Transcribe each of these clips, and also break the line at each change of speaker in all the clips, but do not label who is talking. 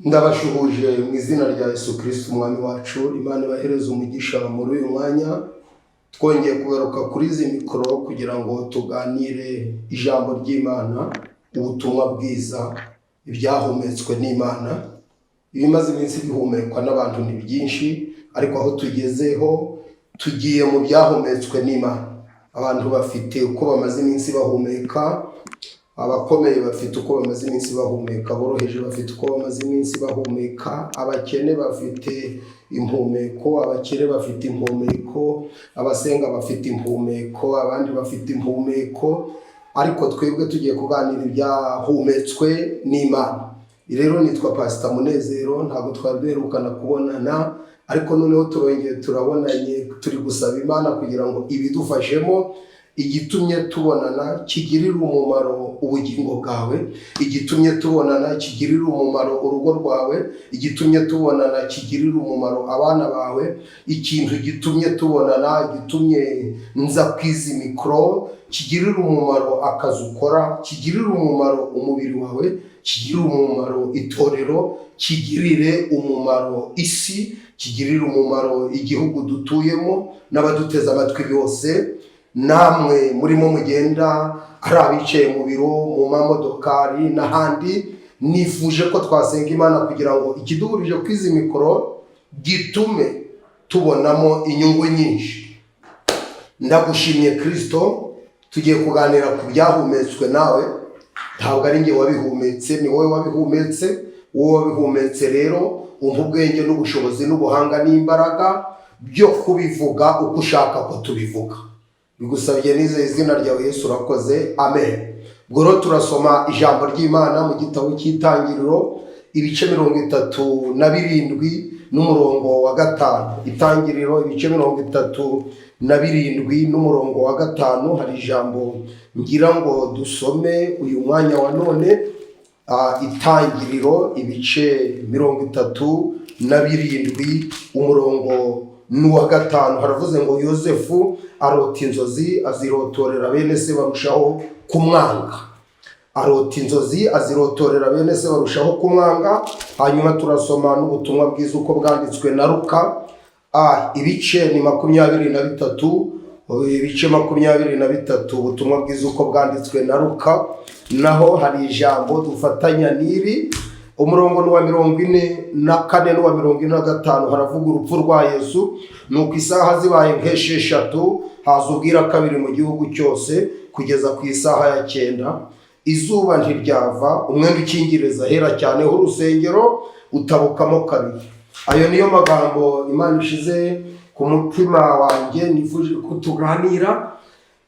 Ndabashuhuje mu izina rya Yesu Kristo Umwami wacu. Imana ibahereze umugisha muri uyu mwanya. Twongeye kugaruka kuri izi mikoro kugira ngo tuganire ijambo ry'Imana, ubutumwa bwiza, ibyahumetswe n'Imana. Ibimaze iminsi bihumekwa n'abantu ni byinshi, ariko aho tugezeho tugiye mu byahumetswe n'Imana. Abantu bafite uko bamaze iminsi bahumeka, abakomeye bafite uko bamaze iminsi bahumeka, aboroheje bafite uko bamaze iminsi bahumeka, abakene bafite impumeko, abakire bafite impumeko, abasenga bafite impumeko, abandi bafite impumeko, ariko twebwe tugiye kuganira ibyahumetswe n'Imana. Rero nitwa Pasita Munezero, ntabwo twari duherukana kubonana, ariko noneho turongeye turabonanye. Turi gusaba Imana kugira ngo ibidufashemo, igitumye tubonana kigirire umumaro ubugingo bwawe, igitumye tubonana kigirire umumaro urugo rwawe, igitumye tubonana kigirire umumaro abana bawe, ikintu gitumye tubonana, gitumye nza kwizi mikoro, kigirire umumaro akazi ukora, kigirire umumaro umubiri wawe, kigirire umumaro itorero, kigirire umumaro isi, kigirire umumaro igihugu dutuyemo n'abaduteze amatwi bose. Namwe murimo mugenda, ari abicaye mu biro, mu mamodokari n'ahandi, nifuje ko twasenga Imana kugira ngo ikiduhurije ku izi mikoro gitume tubonamo inyungu nyinshi. Ndagushimye Kirisito. Tugiye kuganira ku byahumetswe nawe. Ntabwo ari njye wabihumetse, ni wowe wabihumetse. Wowe wabihumetse rero, umva ubwenge n'ubushobozi n'ubuhanga n'imbaraga byo kubivuga uko ushaka ko tubivuga. Bigusabye nizeye izina ryawe Yesu, urakoze, amen. Ubwo rero turasoma ijambo ry'Imana mu gitabo cy'Itangiriro, ibice 37 n'umurongo wa 5. Itangiriro, ibice 37 n'umurongo wa 5. Hari ijambo ngira ngo dusome uyu mwanya wa none. Itangiriro, ibice 37, umurongo n'uwa 5, haravuze ngo: "Yosefu arota inzozi, azirotorera bene se, barushaho kumwanga." Arota inzozi, azirotorera bene se, barushaho kumwanga. Hanyuma turasoma n'ubutumwa bwiza uko bwanditswe na Luka. Ibice ni 23, ibice 23, ubutumwa bwiza uko bwanditswe na Luka. Naho hari ijambo dufatanya n'iri. Umurongo ni uwa 44 n'uwa 45. Haravuga urupfu rwa Yesu. Nuko isaha zibaye nk'esheshatu, haza ubwira kabiri mu gihugu cyose kugeza ku isaha ya 9. Izuba ntiryava, umwenda ukingiriza ahera cyane h'urusengero utabukamo kabiri. Ayo niyo magambo Imana ishize ku mutima wanjye, nifuje ko tuganira.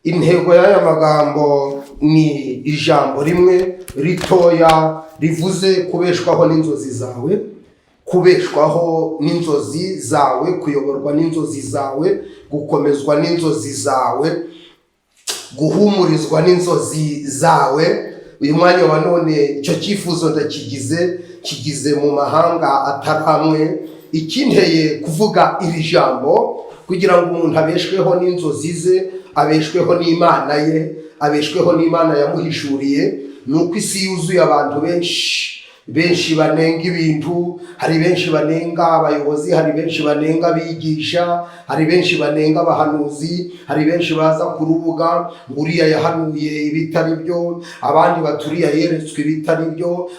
Intego y'aya magambo ni ijambo rimwe ritoya rivuze kubeshwaho n'inzozi zawe, kubeshwaho n'inzozi zawe, kuyoborwa n'inzozi zawe, gukomezwa n'inzozi zawe, guhumurizwa n'inzozi zawe. Uyu mwanya wa none icyo cyifuzo ndakigize, kigize mu mahanga atari amwe. Ikinteye kuvuga iri jambo, kugira ngo umuntu abeshweho n'inzozi ze, abeshweho n'Imana ye, abeshweho n'Imana yamuhishuriye, ni uko isi yuzuye abantu benshi benshi banenga ibintu. Hari benshi banenga abayobozi, hari benshi banenga abigisha, hari benshi banenga abahanuzi, hari benshi baza ku rubuga ngo uriya yahanuye ibitari byo, abandi baturiya yeretswe ibitari byo,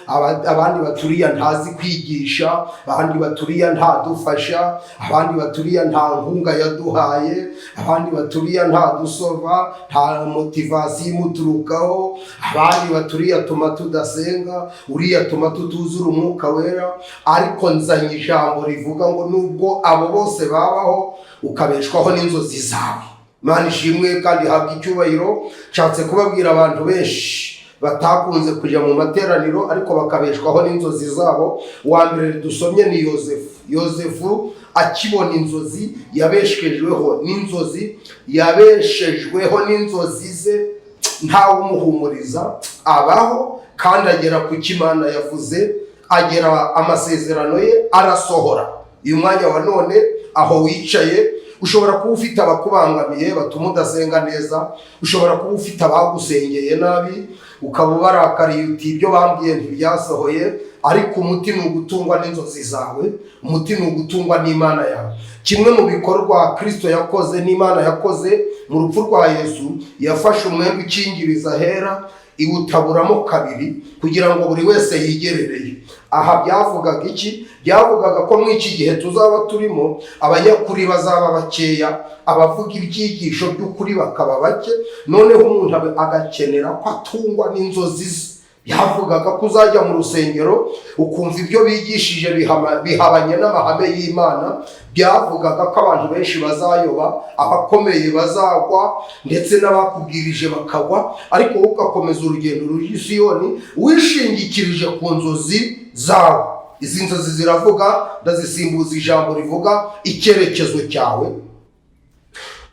abandi baturiya ntazi kwigisha, abandi baturiya ntadufasha, abandi baturiya nta nkunga yaduhaye, abandi baturiya ntadusova, nta motivation imuturukaho, abandi baturiya tuma tudasenga, uriya tuma tutuzura Umwuka Wera. Ariko nzanye ijambo rivuga ngo nubwo abo bose babaho, ukabeshwaho n'inzozi zawe. Imana ishimwe kandi ihabwa icyubahiro. Nshatse kubabwira abantu benshi batakunze kujya mu materaniro, ariko bakabeshwaho n'inzozi zabo. Uwa mbere dusomye ni Yosefu. Yosefu akibona inzozi, yabeshejweho n'inzozi, yabeshejweho n'inzozi ze, ntawe umuhumuriza, abaho kandi agera ku cyo Imana yavuze, agera amasezerano ye arasohora. Uyu mwanya wa none aho wicaye, ushobora kuba ufite abakubangamiye batuma udasenga neza, ushobora kuba ufite abagusengeye nabi, ukaba ubarakariye uti: "Ibyo bambwiye ntibyasohoye." Ariko umuti ni ugutungwa n'inzozi zawe, umuti ni ugutungwa n'Imana yawe. Kimwe mu bikorwa Kirisito yakoze n'Imana yakoze mu rupfu rwa Yesu, yafashe umwenda ukingiriza ahera iwutaburamo kabiri kugira ngo buri wese yigerereye. Aha byavugaga iki? Byavugaga ko muri iki gihe tuzaba turimo, abanyakuri bazaba bakeya, abavuga ibyigisho by'ukuri bakaba bake, noneho umuntu agakenera ko atungwa n'inzozi ze. Byavugaga ko uzajya mu rusengero ukumva ibyo bigishije bihabanye n'amahame y'Imana. Byavugaga ko abantu benshi bazayoba, abakomeye bazagwa, ndetse n'abakubwirije bakagwa, ariko wowe ugakomeza urugendo rujya i Siyoni wishingikirije ku nzozi zawe. Izi nzozi ziravuga, ndazisimbuza ijambo rivuga icyerekezo cyawe.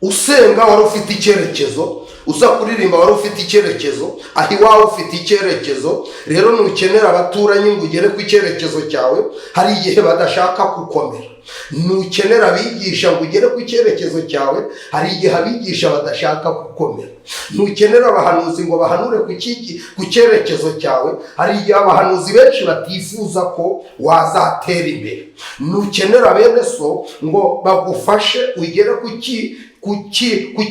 Usenga wari ufite icyerekezo, uza kuririmba wari ufite icyerekezo, aho iwawe ufite icyerekezo. Rero nukenera abaturanyi ngo ugere ku icyerekezo cyawe, hari igihe badashaka gukomera. Nukenera abigisha ngo ugere ku icyerekezo cyawe, hari igihe abigisha badashaka gukomera. Nukenera abahanuzi ngo bahanure ku cyerekezo cyawe, hari igihe abahanuzi benshi batifuza ko wazatera imbere. Nukenera bene so ngo bagufashe ugere ku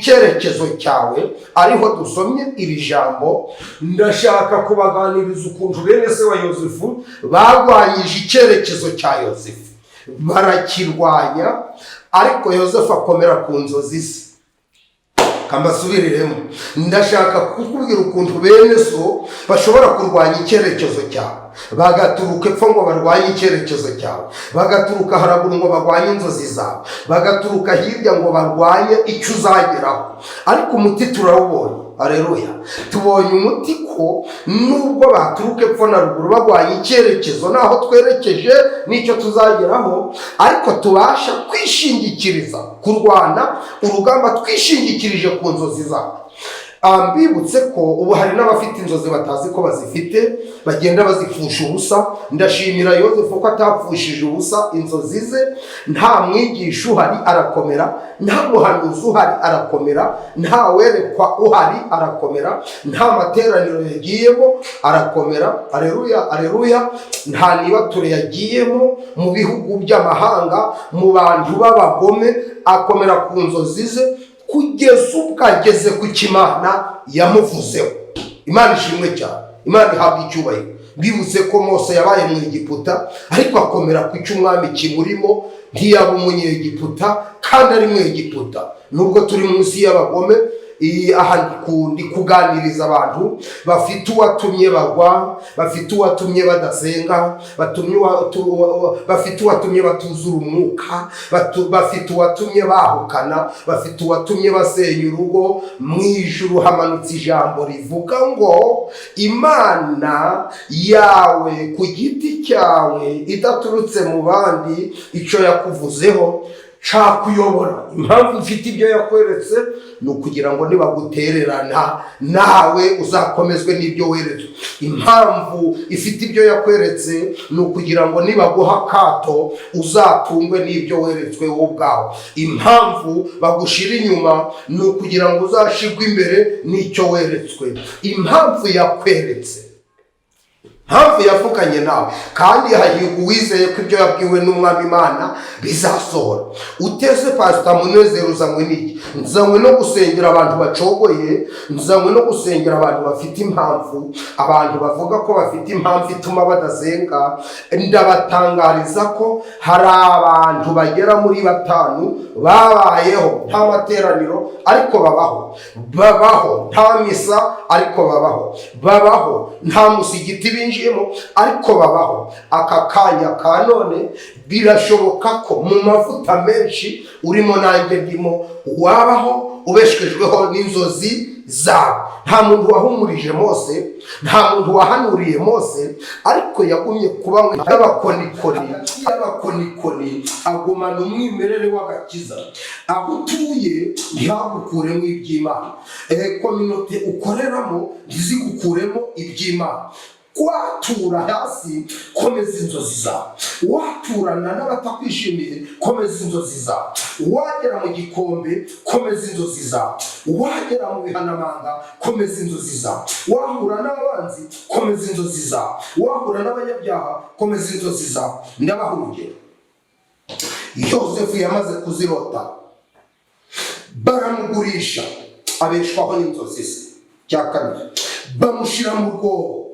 cyerekezo cyawe, ariho dusomye iri jambo, ndashaka kubaganiriza ukuntu bene se wa Yosefu barwanyije icyerekezo cya Yosefu, barakirwanya, ariko Yosefu akomera ku nzozi ze. Kambasubiriremo, ndashaka kukubwira ukuntu bene so bashobora kurwanya icyerekezo cyawe, bagaturuka epfo ngo barwanye icyerekezo cyawe, bagaturuka haraguru ngo barwanye inzozi zawe, bagaturuka hirya ngo barwanye icyo uzageraho. Ariko umuti turawubonye, areruya! Tubonye umuti ko nubwo baturuka epfo na ruguru barwanya icyerekezo n'aho twerekeje n'icyo tuzageraho, ariko tubasha kwishingikiriza kurwana urugamba twishingikirije ku nzozi zacu. Mbibutse ko ubu hari n'abafite inzozi batazi ko bazifite, bagenda bazipfusha ubusa. Ndashimira Yosefu ko atapfushije ubusa inzozi ze. Nta mwigisha uhari arakomera, nta muhanuzi uhari arakomera, nta werekwa uhari arakomera, nta materaniro yagiyemo arakomera. Areruya, areruya! Nta nibature yagiyemo mu bihugu by'amahanga, mu bantu b'abagome, akomera ku nzozi ze kugeza ubwo ageze ku Kimana yamuvuzeho. Imana ishimwe cyane, Imana ihabwa icyubahiro. Mbibutse ko Mose yabaye mu Egiputa, ariko akomera ku cy'umwami kimurimo, ntiyaba umunyegiputa kandi ari mu Egiputa. Nubwo turi munsi y'abagome, aha ndi kuganiriza abantu bafite uwatumye bagwa, bafite uwatumye badasenga, bafite uwatumye batuzura umwuka, bafite uwatumye bahukana, bafite uwatumye basenya urugo. Mu ijuru hamanutse ijambo rivuga ngo Imana yawe ku giti cyawe idaturutse mu bandi, icyo yakuvuzeho cakuyobora. Impamvu ufite ibyo yakweretse ni ukugira ngo nibagutererana nawe uzakomezwe n'ibyo weretswe. Impamvu ifite ibyo yakweretse ni ukugira ngo nibaguha akato uzatungwe n'ibyo weretswe wowe ubwawe. Impamvu bagushira inyuma ni ukugira ngo uzashirwe imbere n'icyo weretswe. Impamvu yakweretse, mpamvu yavuganye nawe, kandi hahirwa uwizeye ko ibyo yabwiwe n'Umwami Imana bizasohora. Uteze Pasita Munezero, uzanywe n'iki? Nzanywe no gusengera abantu bacogoye, nzanywe no gusengera abantu bafite impamvu, abantu bavuga ko bafite impamvu ituma badasenga. Ndabatangariza ko hari abantu bagera muri batanu babayeho nta materaniro ariko babaho, babaho nta misa ariko babaho, babaho nta musigiti binjiyemo ariko babaho. Aka kanya ka none birashoboka ko mu mavuta menshi urimo nanjye ndimo wabaho ubeshejweho n'inzozi zawe. Nta muntu wahumurije Mose, nta muntu wahanuriye Mose, ariko yagumye kuba y'abakonikoni, y'abakonikoni, agumana umwimerere w'agakiza. Aho utuye ntihagukuremo iby'Imana, communauté ukoreramo ntizigukuremo iby'Imana. Watura hasi, komeza inzozi zawe. Waturana n'abatakwishimiye, komeza inzozi zawe. Wagera mu gikombe, komeza inzozi zawe. Wagera mu bihanamanga, komeza inzozi zawe. Wahura n'abanzi, komeza inzozi zawe. Wahura n'abanyabyaha, komeza inzozi zawe. Ndabaha urugero: Yosefu yamaze kuzirota, baramugurisha, abeshwaho n'inzozi ze. Icya kabiri, bamushyira mu rwobo,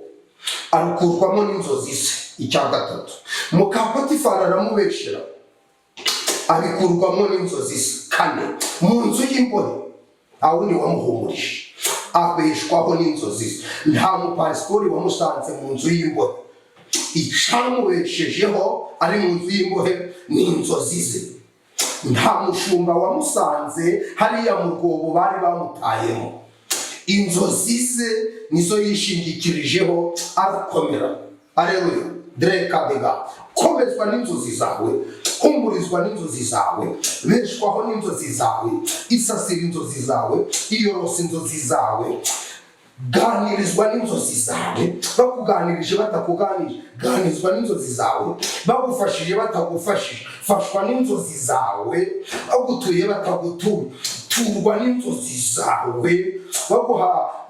arukurwamo n'inzozi ze. Icya gatatu, muka Potifari aramubeshera, abikurwamo n'inzozi ze. Kane, mu nzu y'imbohe nta wundi wamuhumurije, abeshwaho n'inzozi ze. Nta mupasitori wamusanze mu nzu y'imbohe. Icyamubeshejeho ari mu nzu y'imbohe ni inzozi ze. Nta mushumba wamusanze hariya mu rwobo bari bamutayemo. Inzozi ze nizo yishingikirijeho, arakomera. Areruya drekadega. Komezwa n'inzozi zawe, humurizwa n'inzozi zawe, beshwaho n'inzozi zawe, isasira inzozi zawe, iyorosa inzozi zawe, ganirizwa n'inzozi zawe. Bakuganirije, batakuganirije, ganirizwa n'inzozi zawe. Bagufashije, batagufashije, fashwa n'inzozi zawe. Bagutuye, batagutuye, turwa n'inzozi zawe.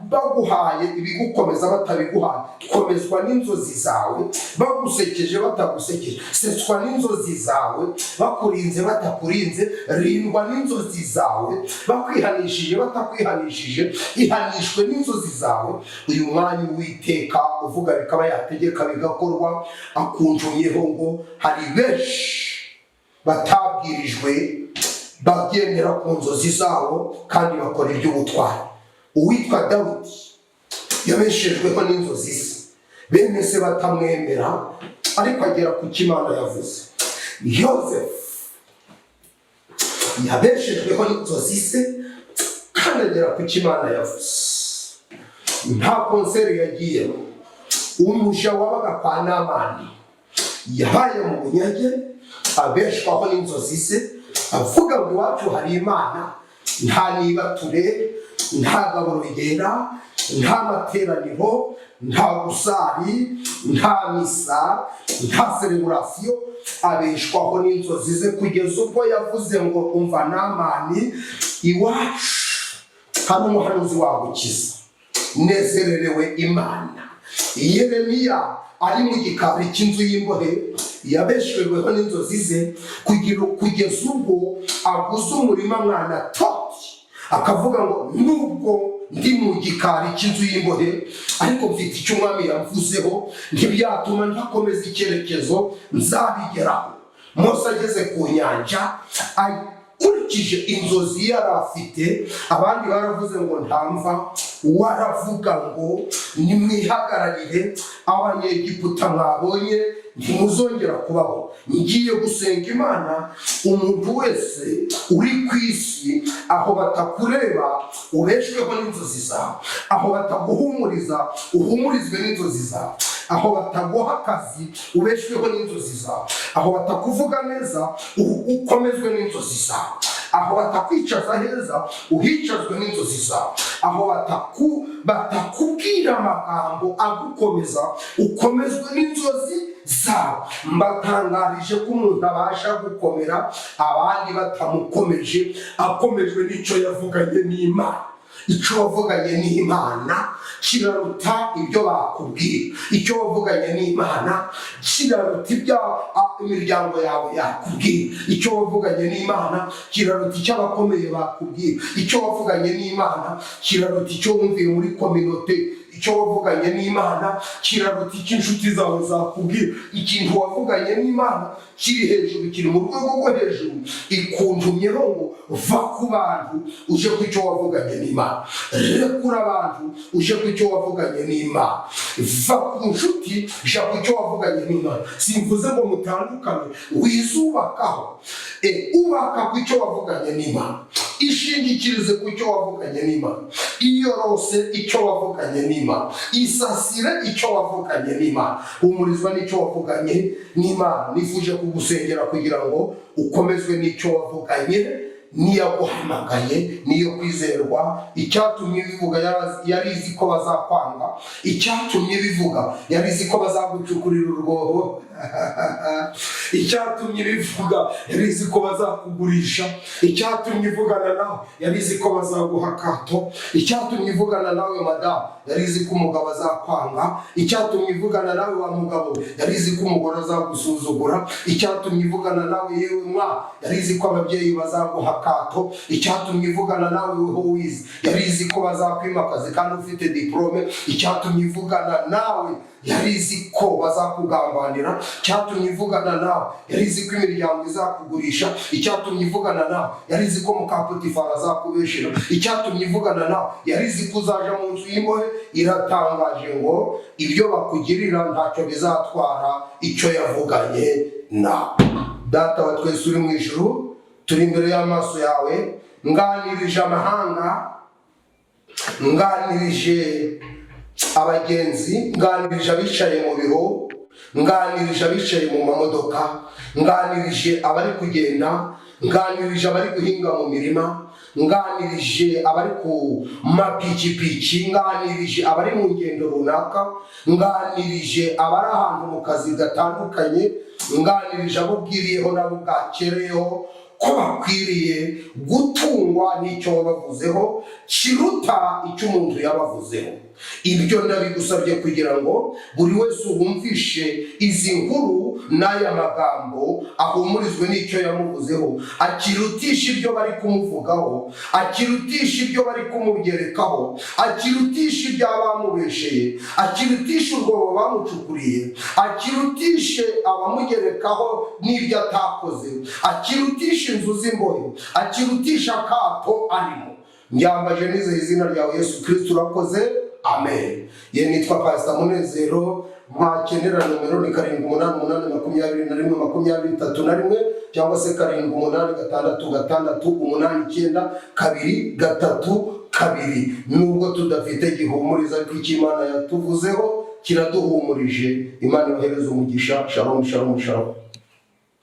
Baguhaye ibigukomeza, batabiguhaye, komezwa n'inzozi zawe. Bagusekeje, batagusekeje, setswa n'inzozi zawe. Bakurinze, batakurinze, rindwa n'inzozi zawe. Bakwihanishije, batakwihanishije, ihanishwe n'inzozi zawe. Uyu mwanya, Uwiteka uvuga bikaba, yategeka bigakorwa, akunjumyeho ngo hari benshi batabwirijwe bagendera ku nzozi zabo kandi bakora iby'ubutwari. Uwitwa Dawidi yabeshejweho n'inzozi ze, bene se batamwemera, ariko agera ku cyo Imana yavuze. Yosefu yabeshejweho n'inzozi ze kandi agera ku cyo Imana yavuze. Nta concert yagiyemo. Umuja wabaga kwa Namani yabaye mu bunyage, abeshwaho n'inzozi ze, avuga ngo iwacu hari Imana, nta nibature, nta gaburo ryera, nta materaniro, nta gusari, nta misa, nta célébration. Abeshwaho n'inzozi ze kugeza ubwo yavuze ngo umva Namani, iwacu hari umuhanuzi wagukiza, nezererewe Imana. Yeremiya ari mu gikari cy'inzu y'imbohe, yabeshweweho n'inzozi ze kugeza ubwo aguze umurima mwana toti, akavuga ngo nubwo ndi mu gikari cy'inzu y'imbohe, ariko mfite icyo umwami yavuzeho, ntibyatuma ntakomeza icyerekezo, nzabigeraho. Mose ageze ku nyanja, akurikije inzozi yari afite, abandi baravuze ngo ntamva, waravuga ngo nimwihagararire, Abanyegiputa mwabonye ntimuzongera kubaho, ngiye gusenga Imana. Umuntu wese uri ku isi, aho batakureba ubeshweho n'inzozi zawe, aho bataguhumuriza uhumurizwe n'inzozi zawe, aho bataguha akazi ubeshweho n'inzozi zawe, aho batakuvuga neza ukomezwe n'inzozi zawe, aho batakwicaza heza uhicazwe n'inzozi zawe, aho batakubwira amagambo agukomeza ukomezwe n'inzozi zawe. Mbatangarije ko umuntu abasha gukomera abandi batamukomeje, akomejwe n'icyo yavuganye n'Imana. Icyo wavuganye n'Imana kiraruta ibyo bakubwira. Icyo wavuganye n'Imana kiraruta ibyo imiryango yawe yakubwira. Icyo wavuganye n'Imana kiraruta icyo abakomeye bakubwira. Icyo wavuganye n'Imana kiraruta icyo wumviye muri communauté. Icyo wavuganye n'Imana kiraruta icyo inshuti zawe zakubwira. Ikintu wavuganye n'Imana kiri hejuru, kiri mu rwego rwo hejuru. Ikuntumyeho ngo va ku bantu uje ku icyo wavuganye n'Imana. Rekura abantu uje ku icyo wavuganye n'Imana. Va ku nshuti, jya ku icyo wavuganye n'Imana. Simvuze ngo mutandukane, wizubakaho. Ubaka ku icyo wavuganye n'Imana, ishingikirize ku icyo wavuganye n'Imana, iyorose icyo wavuganye n'Imana, isasire icyo wavuganye n'Imana, humurizwa n'icyo wavuganye n'Imana. Nifuje kugusengera kugira ngo ukomezwe n'icyo wavuganye. Niyaguhamagaye niyo kwizerwa. Icyatumye bivuga, yari izi ko bazakwanga. Icyatumye bivuga, yari izi ko bazagucukurira urwobo. Icyatumye bivuga, yari izi ko bazakugurisha. Icyatumye ivugana nawe, yari izi ko bazaguha akato. Icyatumye ivugana nawe, madamu, yari izi ko umugabo azakwanga. Icyatumye ivugana nawe, wa mugabo, yari izi ko umugore azagusuzugura. Icyatumye ivugana nawe, yewe mwa, yari izi ko ababyeyi bazaguha akato. Icyatumye ivugana nawe, weho wize, yari izi ko bazakwima akazi kandi ufite diporome. Icyatumye ivugana nawe, yari izi ko bazakugambanira. Icyatumye ivugana nawe, yari izi ko imiryango izakugurisha. Icyatumye ivugana nawe, yari izi ko mukapotifari azakubeshera. Icyatumye ivugana nawe, yari izi ko uzaja mu nzu y'imbohe. Iratangaje ngo ibyo bakugirira ntacyo bizatwara icyo yavuganye nawe. Data wa twese uri mu ijuru, turi imbere y'amaso yawe. Nganirije amahanga, nganirije abagenzi, nganirije abicaye mu biro, nganirije abicaye mu mamodoka, nganirije abari kugenda, nganirije abari guhinga mu mirima, nganirije abari ku mapikipiki, nganirije abari mu ngendo runaka, nganirije abari ahantu mu kazi gatandukanye, nganirije abo bwiriyeho n'abo bwakereyeho, ko bakwiriye gutungwa n'icyo wabavuzeho kiruta icyo umuntu yabavuzeho. Ibyo ndabigusabye kugira ngo buri wese wumvishe izi nkuru n'aya magambo ahumurizwe n'icyo yamuvuzeho, akirutisha ibyo bari kumuvugaho, akirutisha ibyo bari kumugerekaho, akirutisha ibyo bamubesheye, akirutisha urwobo bamucukuriye, akirutishe abamugerekaho n'ibyo atakoze, akirutisha inzu z'imbohe, akirutisha akato arimo. Njyambaje nizeye izina ryawe Yesu Kirisito. Urakoze, amen. Ye, nitwa Pasita Munezero. Mwakenera nomero ni 788212031, cyangwa se 7866892232. Nubwo tudafite gihumuriza, ariko icyo Imana yatuvuzeho kiraduhumurije. Imana ibahereze umugisha. Shalom, shalom, shalom.